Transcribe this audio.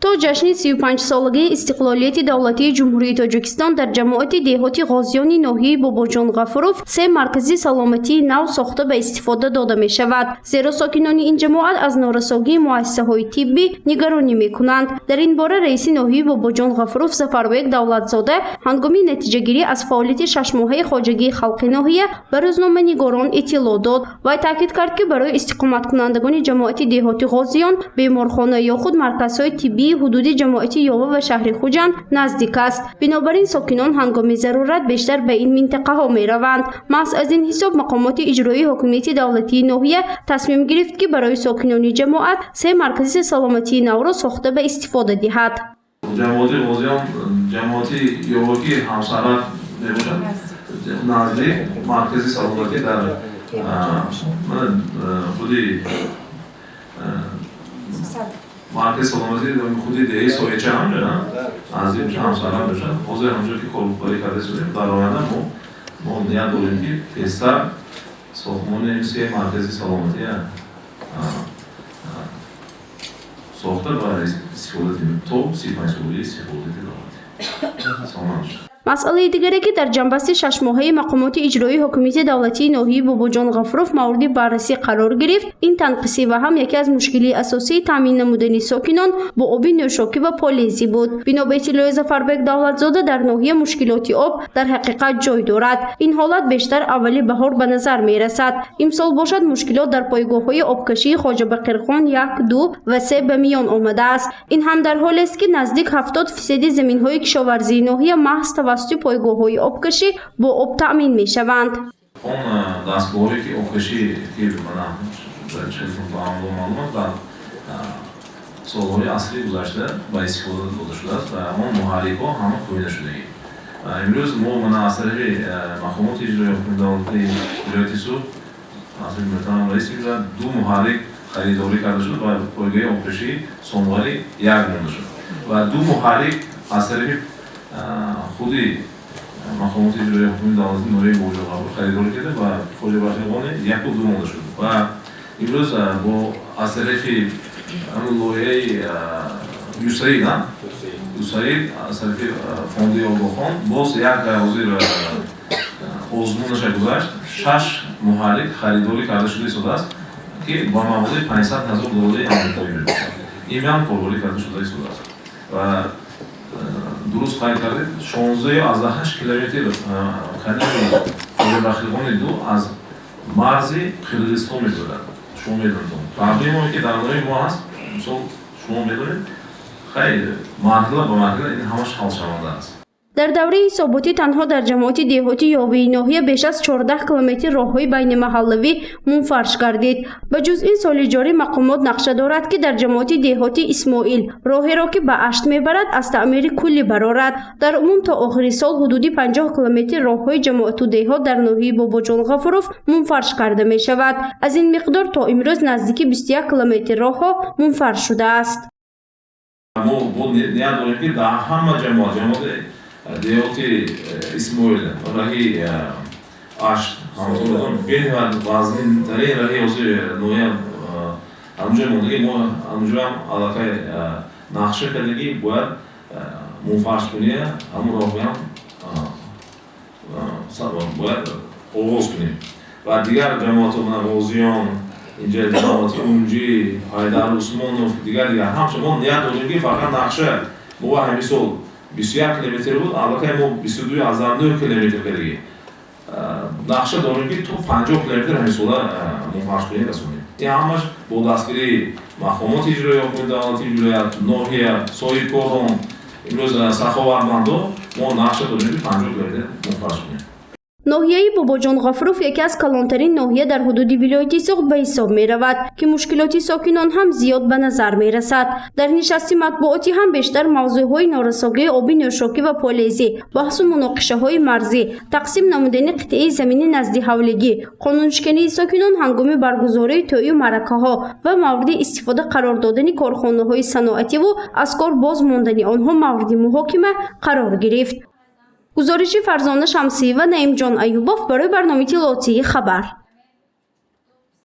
То ҷашни 35-солагии истиқлолияти давлатии Ҷумҳурии Тоҷикистон дар ҷамоати деҳоти Ғозиёни ноҳияи Бобоҷон Ғафуров се маркази саломатии нав сохта ба истифода дода мешавад, зеро сокинони ин ҷамоат аз норасогии муассисаҳои тиббӣ нигаронӣ мекунанд. Дар ин бора раиси ноҳияи Бобоҷон Ғафуров Зафарбек Давлатзода ҳангоми натиҷагирӣ аз фаъолияти шашмоҳаи хоҷагии халқи ноҳия ба рӯзноманигорон иттилоъ дод. Вай таъкид кард, ки барои истиқоматкунандагони ҷамоати деҳоти Ғозиён беморхона ё худ марказҳои тиббии ҳудуди ҷамоати Ёва ва шаҳри Хуҷанд наздик аст. Бинобар ин сокинон ҳангоми зарурат бештар ба ин минтақаҳо мераванд. Маҳз аз ин ҳисоб мақомоти иҷроии ҳокимияти давлатии ноҳия тасмим гирифт, ки барои сокинони ҷамоат се маркази саломатии навро сохта ба истифода диҳад. Ҷамоати Ғозиён, ҷамоати Ёвакӣ ҳамсарҳад мебошад, наздик маркази саломатӣ дар худи маркази саломатӣ, худи деҳаи Сояча ҳамҷо наздик бошад, ҳамсарҳад бошад. Ҳозир ҳамҷо ки корбарӣ карда шудем, дар оянда мо ният дорем, ки тезтар сохтмони се маркази саломатӣ сохта ба истифода диҳем то 35-солагии истиқлолияти давлатӣ. Саломат бошед. Масъалаи дигаре, ки дар ҷамъбасти шашмоҳаи мақомоти иҷроии ҳокимияти давлатии ноҳияи Бобоҷон Ғафуров мавриди баррасӣ қарор гирифт, ин танқисӣ ва ҳам яке аз мушкилии асосии таъмин намудани сокинон бо оби нӯшокӣ ва полезӣ буд. Бино ба иттилои Зафарбек Давлатзода, дар ноҳия мушкилоти об дар ҳақиқат ҷой дорад. Ин ҳолат бештар аввали баҳор ба назар мерасад. Имсол бошад, мушкилот дар пойгоҳҳои обкашии Хоҷабақирхон як, ду ва се ба миён омадааст. Ин ҳам дар ҳолест, ки наздик 70 фисади заминҳои кишоварзии ноҳия маҳз тавассути пойгоҳҳои обкашӣ бо об таъмин мешаванд. Он дастгоҳое ки обкашӣ, ки маълумот, дар солҳои асри гузашта ба истифода дода шудааст ва он муҳаррикҳо ҳама кӯҳна шудагӣ. Имрӯз мо мана аз тарафи мақомоти иҷроии ҳукумати давлатии вилояти Суғд, аз муҳтарам раиси вилоят ду муҳаррик харидорӣ карда шуд ва пойгоҳи обкашии Сомғари як монда шуд ва ду муҳаррик аз тарафи худи мақомоти иҷроии ҳукумати давлатии ноҳияи Бобоҷон Ғафуров харидорӣ карда ва Хоҷабақирғони яку ду монда шуд. Ва имрӯз бо аз тарафи ҳамун лоиҳаи ЮСАИД, ЮСАИД, аз тарафи фонди Оғохон боз як ҳозир озмунаша гузашт, шаш муҳаррик харидорӣ карда шуда истодааст, ки ба маблағи 500 000 доллари амрикоӣ мебошад. Ин ҳам корбарӣ карда шуда истодааст. Ва дуруст қайд кардед, 16,8 километр канали Хоҷабақирғони ду аз марзи Қирғизистон мегузарад. Шумо медонед, проблемое ки дар ноҳияи мо ҳаст, мисол, шумо медонед, хайр, марҳила ба марҳила ин ҳамаш ҳалшаванда аст. Дар давраи ҳисоботӣ танҳо дар ҷамоати деҳоти Ёвии ноҳия беш аз 14 километр роҳҳои байнимаҳаллавӣ мунфарш гардид. Ба ҷуз ин, соли ҷорӣ мақомот нақша дорад, ки дар ҷамоати деҳоти Исмоил роҳеро, ки ба Ашт мебарад, аз таъмири куллӣ барорад. Дар умум то охири сол ҳудуди 50 километр роҳҳои ҷамоату деҳот дар ноҳияи Бобоҷон Ғафуров мунфарш карда мешавад. Аз ин миқдор то имрӯз наздики 21 километр роҳҳо мунфарш шудааст. Мо ният дорем, ки дар ҳама ҷамоати деҳоти Исмоил, раҳи Ашт, ҳаматон бениҳоят вазнинтарин раҳи ҳозир ноҳия ҳамунҷо мондагӣ, мо ҳамунҷоам аллакай нақша кардагӣ, бояд мунфаршкуния ҳамун роҳам бояд оғоз кунем. Ва дигар ҷамоатҳо, мана Ғозиён, инҷа ҷамоати Унҷӣ, Ҳайдар Усмонов, дигар дигар ҳамча мо ният дорем, ки фақат нақша мо ҳамин сол 21 километр буд, аллакай мо 22,9 километр кардагӣ. Нақша дорем, ки то 50 километр ҳамин сола мунфаршкунӣ расонем. Ин ҳамаш бо дастгирии мақомоти иҷроии ҳукумати давлатии вилоят, ноҳия, соҳибкорон, имрӯз саховатмандо, мо нақша дорем, ки 50 километр мунфарш кунем. Ноҳияи Бобоҷон Ғафуров яке аз калонтарин ноҳия дар ҳудуди вилояти Суғд ба ҳисоб меравад, ки мушкилоти сокинон ҳам зиёд ба назар мерасад. Дар нишасти матбуотӣ ҳам бештар мавзӯъҳои норасогии оби нӯшокӣ ва полезӣ, баҳсу муноқишаҳои марзӣ, тақсим намудани қитъаи замини назди ҳавлигӣ, қонуншикании сокинон ҳангоми баргузории тӯю маъракаҳо ва мавриди истифода қарор додани корхонаҳои саноативу аз кор боз мондани онҳо мавриди муҳокима қарор гирифт. Гузориши Фарзона Шамсиева, Наимҷон Аюбов барои барномаи иттилоотии «Хабар».